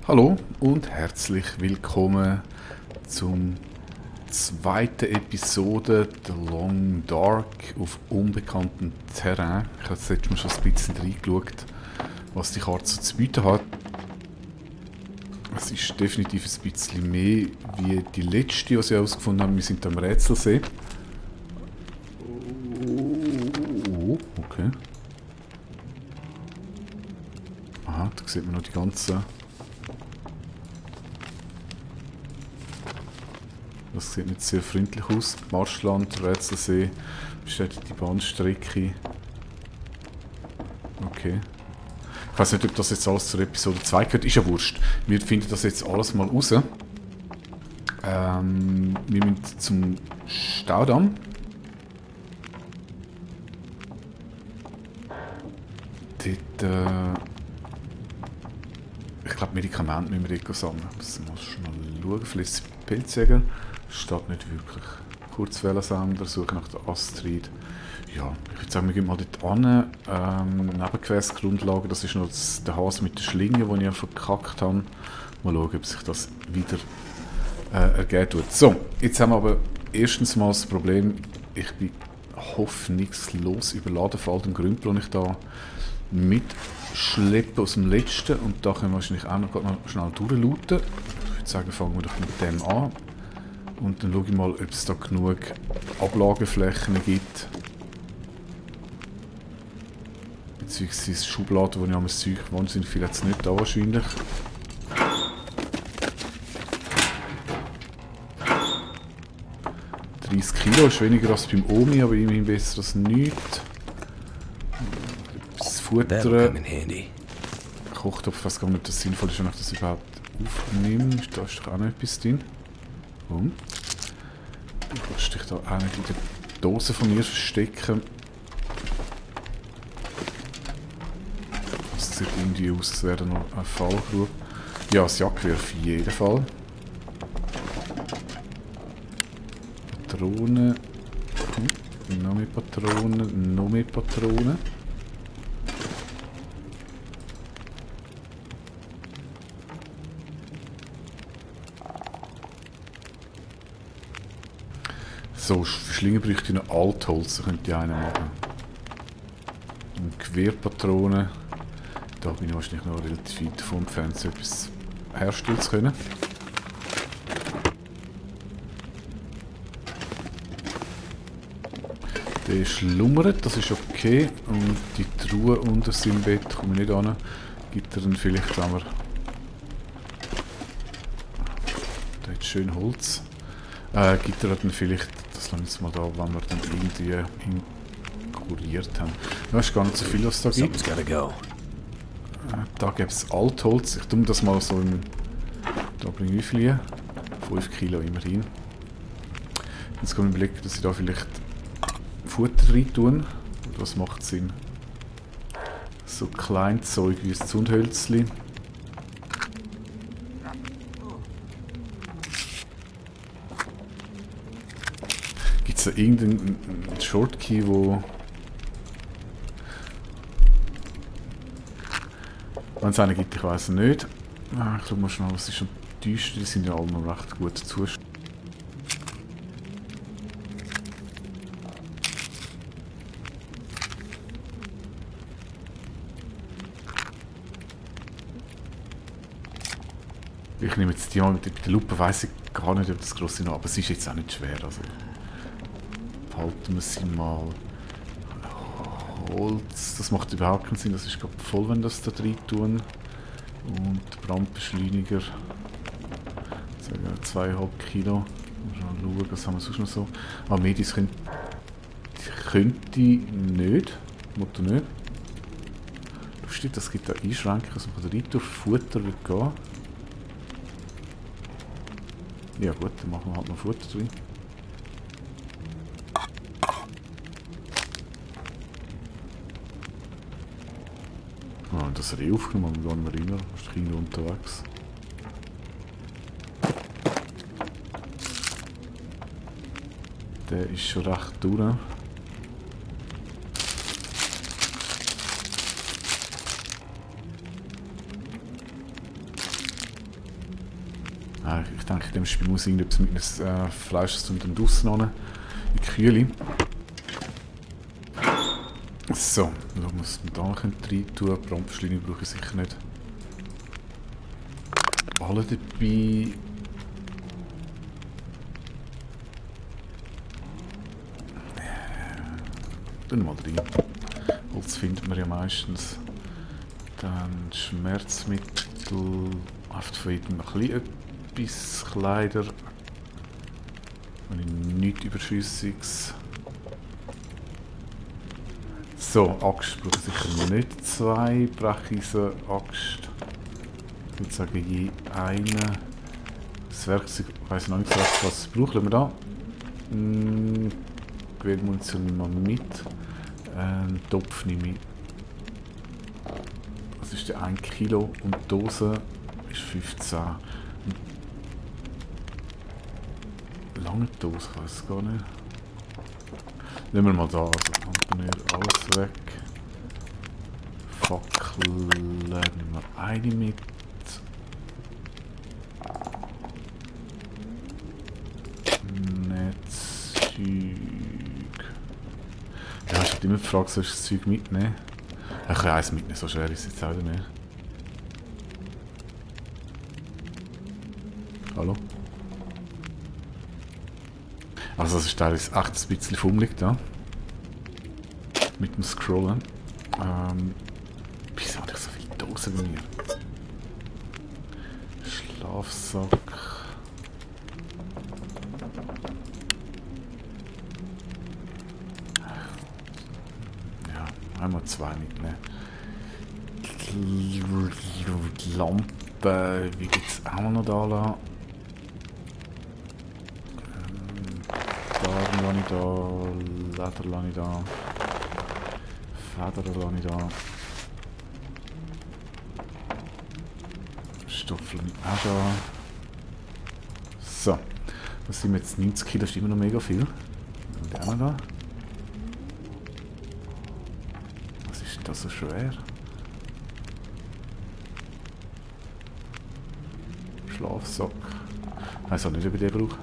Hallo und herzlich willkommen zum zweiten Episode The Long Dark auf unbekanntem Terrain. Ich habe jetzt letztes Mal schon ein bisschen reingeschaut, was die Karte so zu bieten hat. Es ist definitiv ein bisschen mehr wie die letzte, die ich herausgefunden habe. Wir sind am Rätselsee. Oh, okay. Aha, da sieht man noch die ganzen... Das sieht nicht sehr freundlich aus. Marschland, Rätselsee, bestätigte Bahnstrecke. Okay. Ich weiß nicht, ob das jetzt alles zur Episode 2 gehört. Ist ja wurscht. Wir finden das jetzt alles mal raus. Wir müssen zum Staudamm. Dort, ich glaube, Medikamente müssen wir dort sammeln. Das muss schnell schauen. Vielleicht Pilzjäger. Steht nicht wirklich. Kurzwellensender, Suche nach der Astrid. Ja, ich würde sagen, wir gehen mal dort an. Nebenquestgrundlage, das ist noch der Hase mit der Schlinge, den ich ja verkackt habe. Mal schauen, ob sich das wieder ergeben tut. So, jetzt haben wir aber erstens mal das Problem, ich bin hoffnungslos überladen von all den Gründen, die ich da mitschleppe aus dem letzten. Und da können wir wahrscheinlich auch noch schnell durchlooten. Ich würde sagen, fangen wir doch mit dem an. Und dann schaue ich mal, ob es da genug Ablageflächen gibt. Beziehungsweise Schubladen, wo ich am Zeug wahnsinnig viel jetzt nicht da wahrscheinlich. Kilo ist weniger als beim Omi, aber immerhin besser als nichts. Das Futter. Kochtopf, ich weiß gar nicht, ob das sinnvoll ist, wenn ich das überhaupt aufnehme. Da ist doch auch noch etwas drin. Und? Du kannst dich da auch nicht in der Dose von mir verstecken. Das sieht irgendwie aus, als wäre noch ein Fallgrube. Ja, das Jagdgewehr auf jeden Fall. Patronen. Noch mehr Patronen, noch mehr Patronen. So, für Schlingen bräuchte ich noch Altholz, da könnte ich einen machen. Und Gewehrpatronen. Da bin ich wahrscheinlich noch relativ weit davon entfernt, so etwas herstellen zu können. Der schlummert, das ist okay. Und die Truhe unter seinem Bett komme ich nicht an. Gibt er dann vielleicht, wenn wir... Da hat schön Holz. Gibt er dann vielleicht... Das lassen wir jetzt mal da, wenn wir dann irgendwie inkuriert haben. Ja, ist gar nicht so viel, was da gibt. Da gibt es Altholz. Ich tue das mal so im... Da bringe ich wie viel? 5 Kilo immerhin. Jetzt kann ich überlegen, dass ich da vielleicht Futter rein tun. Was macht Sinn? So Kleinzeug wie ein Zündhölzli. Gibt es da irgendeinen Shortkey, wo... Wenn es einen gibt, ich weiß es nicht. Ich schau mal schnell, was ist schon düster, die sind ja alle noch recht gut Zustand. Ich nehme jetzt die mal mit der Lupe, weiss ich gar nicht, ob das grosse noch, aber es ist jetzt auch nicht schwer. Also behalten wir sie mal. Holz, das macht überhaupt keinen Sinn, das ist gerade voll, wenn das da rein tun. Und Brandbeschleuniger, sagen wir 2,5 Kilo. Mal schauen, was haben wir sonst noch so. Medis könnte nicht, Motto nicht. Lustig, das gibt da Einschränkungen, also man kann rein durch Futter wird gehen. Ja gut, dann machen wir halt noch Futter drin. Ah, das Reh aufgenommen, wir gehen mal rein, ist Kinder unterwegs. Der ist schon recht durch. Ich denke, in dem Spiel muss irgendetwas mit einem Fleisch und dann draussen in die Kühle. So, schauen wir, was wir da rein tun. Brandbeschleunigung brauche ich sicher nicht. Alle dabei. Tun wir mal rein. Holz findet man ja meistens. Dann Schmerzmittel. Einfach von jedem ein bisschen etwas. Kleider. Wenn ich nichts Überschüssiges. So, Axt brauche ich sicher nicht 2. Brecheisen, Axt. Ich würde sagen, je eine. Das Werkzeug, ich weiss noch nicht so recht, was es braucht. Schauen wir da. Gewehrmunition nehmen wir mit. Einen Topf nehme ich. Das ist der 1 Kilo und die Dose ist 15. Lange Dose, ich weiß es gar nicht. Nehmen wir mal da, also komponieren alles weg. Fackeln nehmen wir eine mit. Netzzeug. Ja, ich habe immer gefragt, soll ich das Zeug mitnehmen? Ich kann eins mitnehmen, so schwer ist es jetzt auch nicht. Hallo? Also das ist teilweise echt ein bisschen fummelig da. Mit dem Scrollen. Wieso habe ich so viele Dosen bei mir? Schlafsack. Ja, einmal 2 mitnehmen. Die Lampe, wie gibt es auch noch da lassen? Darm lasse ich da, Leder lasse ich da, Federn lasse ich da, Stoff lasse ich auch da. So, was sind wir jetzt? 90 Kilo, das ist immer noch mega viel. Und auch noch da. Was ist denn das so schwer? Schlafsack. Ich weiß auch nicht, ob ich den brauche.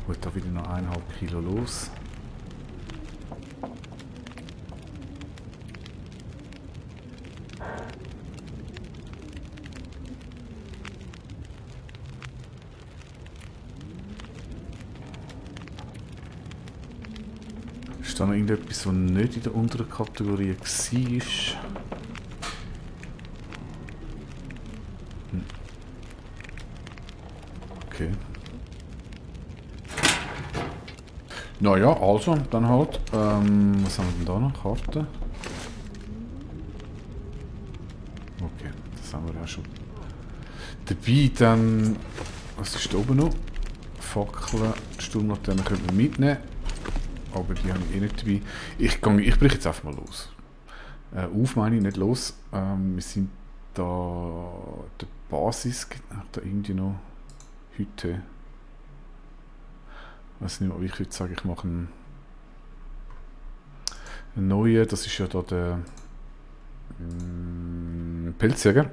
Gut, da wieder noch 1,5 Kilo los. Ist da noch irgendetwas, was nicht in der unteren Kategorie war? Okay. Naja, also, dann halt. Was haben wir denn da noch? Karten? Okay, das haben wir ja schon. Dabei dann. Was ist da oben noch? Fackeln, Sturmlaternen können wir mitnehmen. Aber die habe ich eh nicht dabei. Ich breche jetzt einfach mal los. Auf meine ich, nicht los. Wir sind da. Der Basis. Hat da irgendwie noch Hütte. Ich weiß nicht, aber ich würde sagen, ich mache einen neuen. Das ist ja da der Pilzjäger.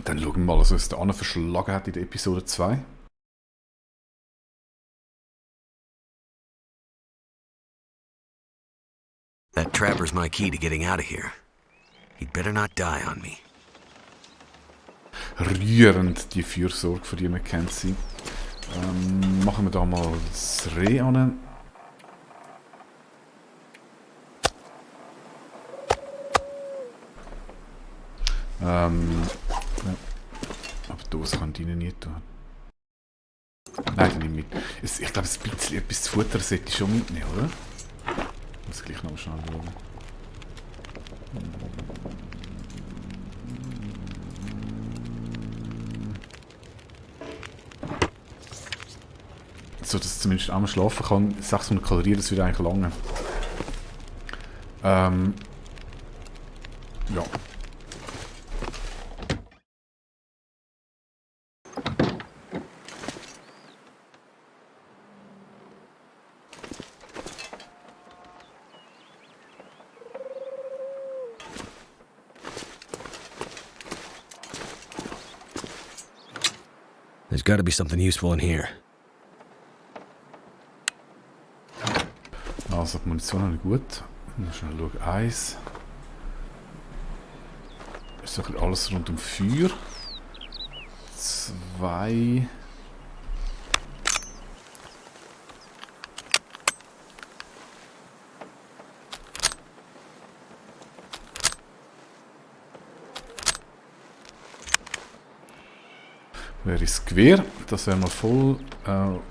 Dann schauen wir mal, was uns der Anne verschlagen hat in der Episode 2. That trapper's my key to getting out of here. He'd better not die on me. Rührend die Fürsorge, von die man kennt sie. Machen wir da mal das Reh an. Ja. Aber das kann die nie tun. Nein, die nicht mit. Ich glaube, ein bisschen etwas zu futtern sollte ich schon mitnehmen, oder? Ich muss gleich noch schnell schauen. So, dass ich zumindest einmal schlafen kann. 600 Kalorien, das würde eigentlich lange. Ja. There's got to be something useful in here. Also die Munition habe ich gut. Mal schnell schauen. 1. Ist so ein bisschen alles rund um Feuer. 2. Wäre das Gewehr, das wäre mal voll,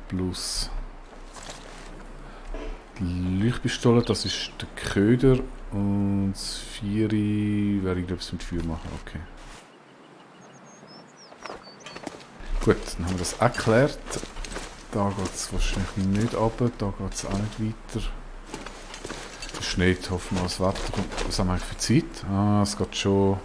plus die Leuchtpistole, das ist der Köder und das 4 wäre ich glaube ich mit Feuer machen, okay. Gut, dann haben wir das erklärt. Da geht es wahrscheinlich nicht runter, da geht es auch nicht weiter. Es schneit, hoffen wir, das Wetter kommt. Was haben wir eigentlich für Zeit? Ah, es geht schon...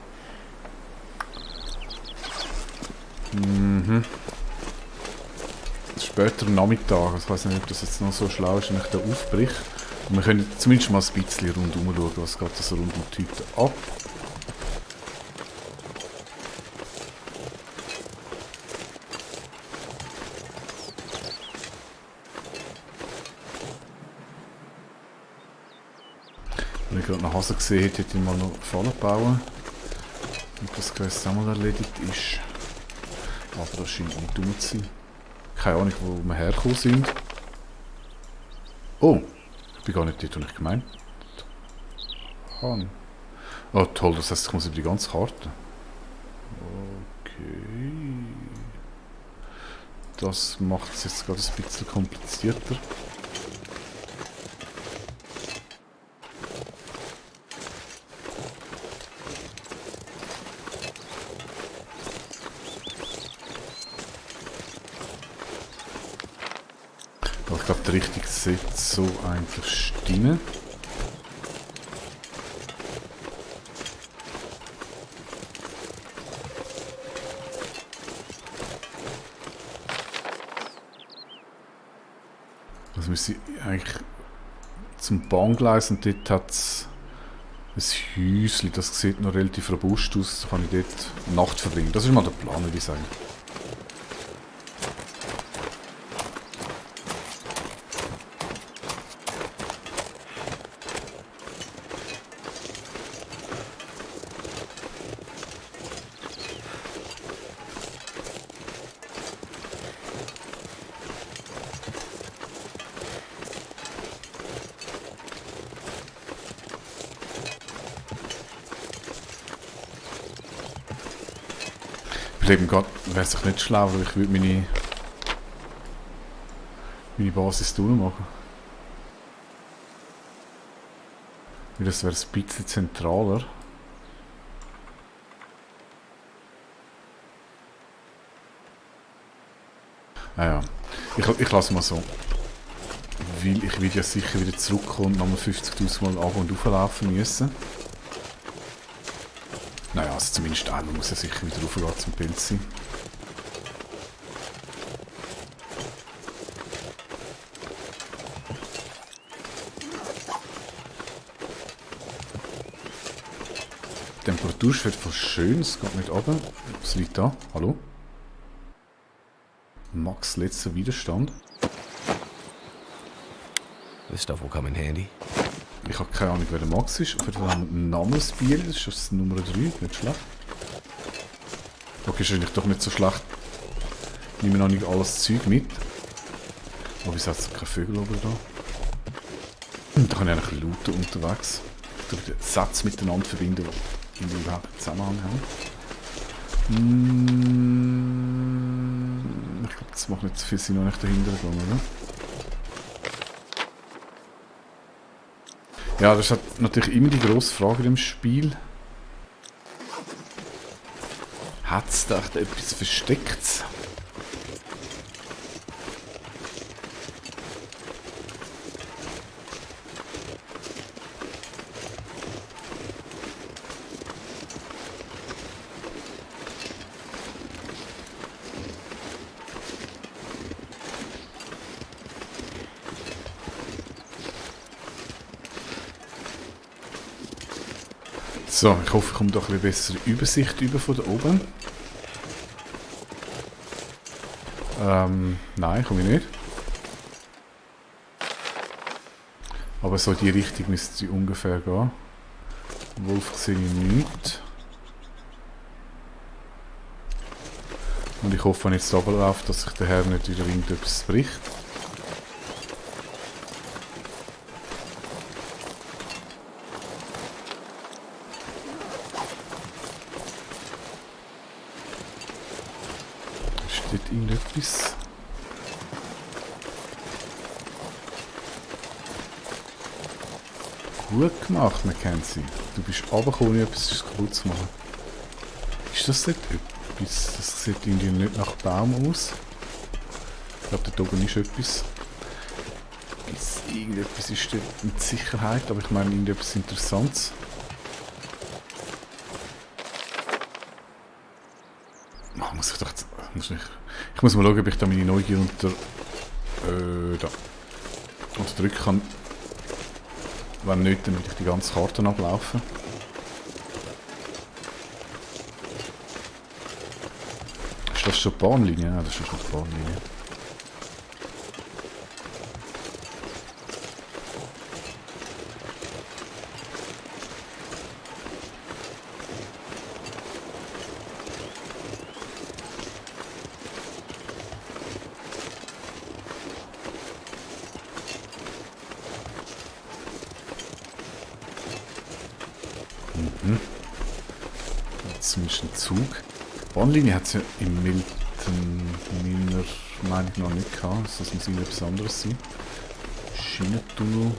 Später am Nachmittag, ich weiß nicht, ob das jetzt noch so schlau ist, wenn ich da aufbricht. Und wir können zumindest mal ein bisschen rundherum schauen, was geht da so rund um die Hütte ab. Wenn ich gerade nach Hause gesehen hätte, hätte ich mal noch Fallen bauen. Und das Quest auch mal erledigt ist. Aber das scheint nicht dumm zu sein. Keine Ahnung, wo wir hergekommen sind. Oh, ich bin gar nicht dort, wo ich gemeint habe. Oh toll, das heisst, ich muss über die ganze Karte. Okay. Das macht es jetzt gerade ein bisschen komplizierter. Ich glaube, die Richtung sollte so eigentlich stimmen. Also wir sind eigentlich zum Bahngleis und dort hat es ein Häuschen, das sieht noch relativ robust aus, da kann ich dort Nacht verbringen. Das ist mal der Plan, würde ich sagen. Eben gerade wäre es nicht schlau, weil ich würde meine Basis tun machen. Weil das wäre ein bisschen zentraler. Ah ja, ich lasse mal so. Weil ich will ja sicher wieder zurückkommen und nochmal 50'000 Mal ab und auflaufen müssen. Naja, also zumindest einmal muss er sicher wieder raufgehen zum Pilz sein. Die Temperatur ist voll schön, es geht nicht runter. Was liegt da? Hallo? Max letzter Widerstand. This stuff will come in handy. Ich habe keine Ahnung, wer der Max ist. Auf jeden Fall haben wir ein Namensbier, das ist das Nummer 3, nicht schlecht. Okay, ist eigentlich doch nicht so schlecht. Ich nehme noch nicht alles Zeug mit. Aber wieso hat es keine Vögel oben da? Da kann ich eigentlich looten unterwegs. Ich tue die Sätze miteinander verbinden, die überhaupt einen Zusammenhang haben. Ich glaube, das macht nicht so viel Sinn, wenn ich dahinter gehe, oder? Ja, das ist halt natürlich immer die grosse Frage im Spiel. Hat es da echt etwas Verstecktes? So, ich hoffe, ich komme da ein bisschen bessere Übersicht über von da oben. Nein, komme ich nicht. Aber so in die Richtung müsste sie ungefähr gehen. Wolf sehe ich nicht. Und ich hoffe, wenn ich jetzt runterlaufe, dass sich der Herr nicht wieder irgendetwas bricht. Steht irgendetwas? Gut gemacht, Mackenzie. Du bist runtergekommen, ohne etwas kaputt zu machen. Ist das nicht etwas? Das sieht irgendwie nicht nach Baum aus. Ich glaube, da oben ist etwas. Irgendetwas ist dort mit Sicherheit, aber ich meine irgendetwas Interessantes. Oh, muss ich doch jetzt, ich muss mal schauen, ob ich da meine Neugier unterdrücken kann. Wenn nicht, dann würde ich die ganze Karte ablaufen. Ist das schon die Bahnlinie? Ja, das ist schon die Bahnlinie. Zumindest ein Zug. Die Bahnlinie hat es ja in Milton meiner Meinung nach nicht gehabt. Das muss irgendetwas anderes sein. Schienentunnel.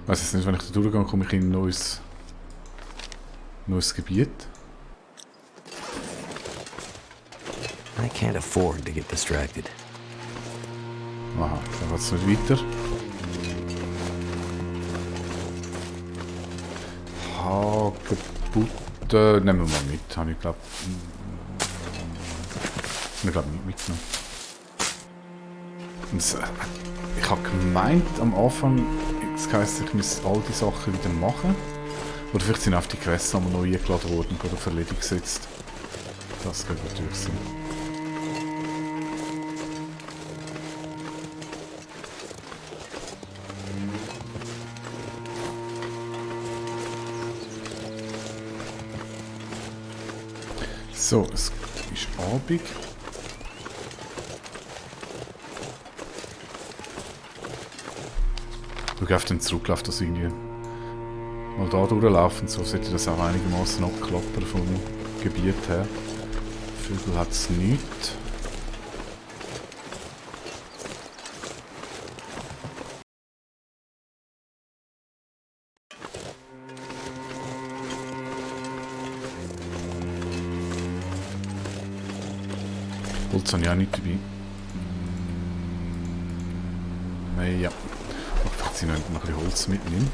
Ich weiß jetzt nicht, wenn ich da durchgehe, komme ich in ein neues Gebiet. I can't afford to get distracted. Aha, dann geht es nicht weiter. Hagebutten nehmen wir mal mit, habe ich glaube nicht mitgenommen. Ich habe gemeint am Anfang, es heisst, ich muss all die Sachen wieder machen. Oder vielleicht sind auf die Quests einmal neu eingeladen worden oder auf Erledigung gesetzt. Das könnte natürlich sein. So, es ist Abend. Ich auf den zurücklaufen, dass irgendwie mal da durchlaufen, so sollte das auch einigermaßen abklappern vom Gebiet her. Vögel hat es nicht. Holz habe ich auch nicht dabei. Ja. Vielleicht sind noch ein bisschen Holz mitnehmen.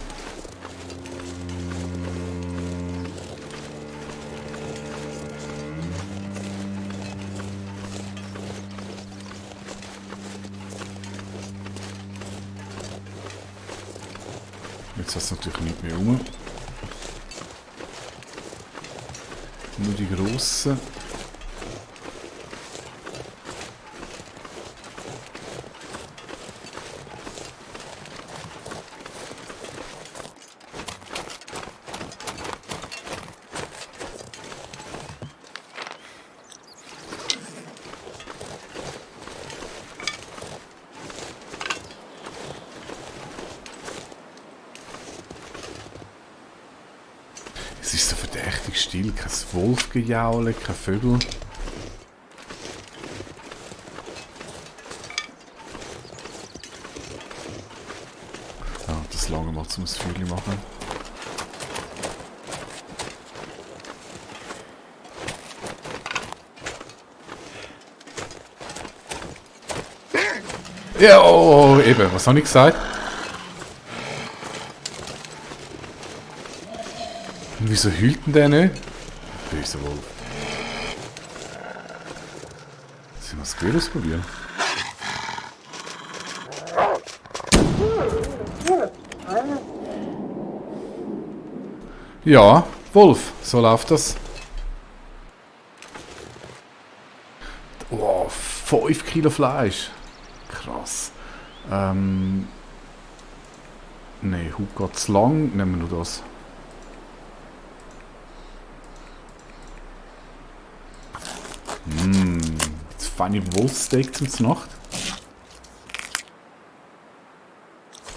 Jetzt hat es natürlich nicht mehr rum. Nur die grossen. Es ist so verdächtig still, kein Wolfgejaule, kein Vögel. Ja, das lange mal zum Feuer machen. Ja, oh, eben, was habe ich gesagt? Und wieso heult denn der nicht? Böser Wolf. ich mal das Gewehr ausprobieren. Ja, Wolf, so läuft das. Oh, 5 Kilo Fleisch. Krass. Ne, heute geht's lang. Nehmen wir nur das. Jetzt feine Wolfssteak zum Nacht.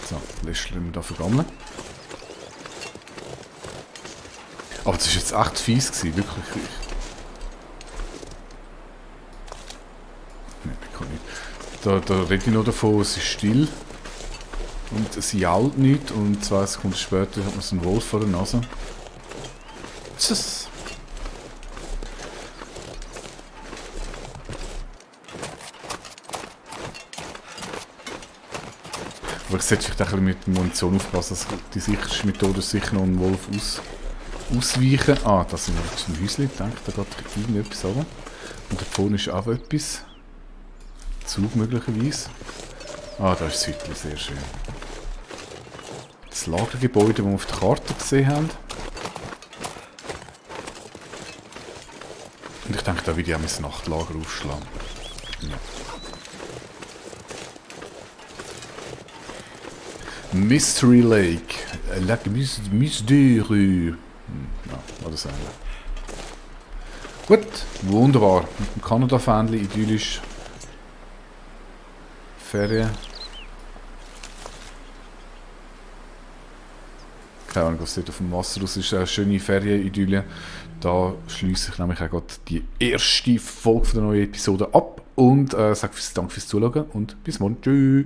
So, lässt wir da vergammeln. Aber das war jetzt echt fies gewesen, wirklich. Nein, ich kann nicht. Da rede ich noch davon, es ist still. Und es jault nicht. Und 2 Sekunden später hat man so einen Wolf vor der Nase. Tschüss. Aber ich sollte vielleicht ein bisschen mit Munition aufpassen, dass die sicherste Methode ist, sicher noch einen Wolf ausweichen. Ah, da sind wir jetzt im Häuschen. Ich denke, da geht irgendetwas runter. Und da vorne ist auch etwas. Zug möglicherweise. Ah, da ist das Hütchen, sehr schön. Das Lagergebäude, das wir auf der Karte gesehen haben. Und ich denke, da würde ich auch mein Nachtlager aufschlagen. Ja. Mystery Lake. Lac Mystère. Ja, oder so. Gut, wunderbar. Mit dem Kanada-Fähnchen idyllisch. Ferien. Keine Ahnung, was dort auf dem Wasser aus ist. Eine schöne Ferienidylle. Da schliesse ich nämlich auch gerade die erste Folge der neuen Episode ab. Und sage Dank fürs Zuschauen und bis morgen. Tschüss.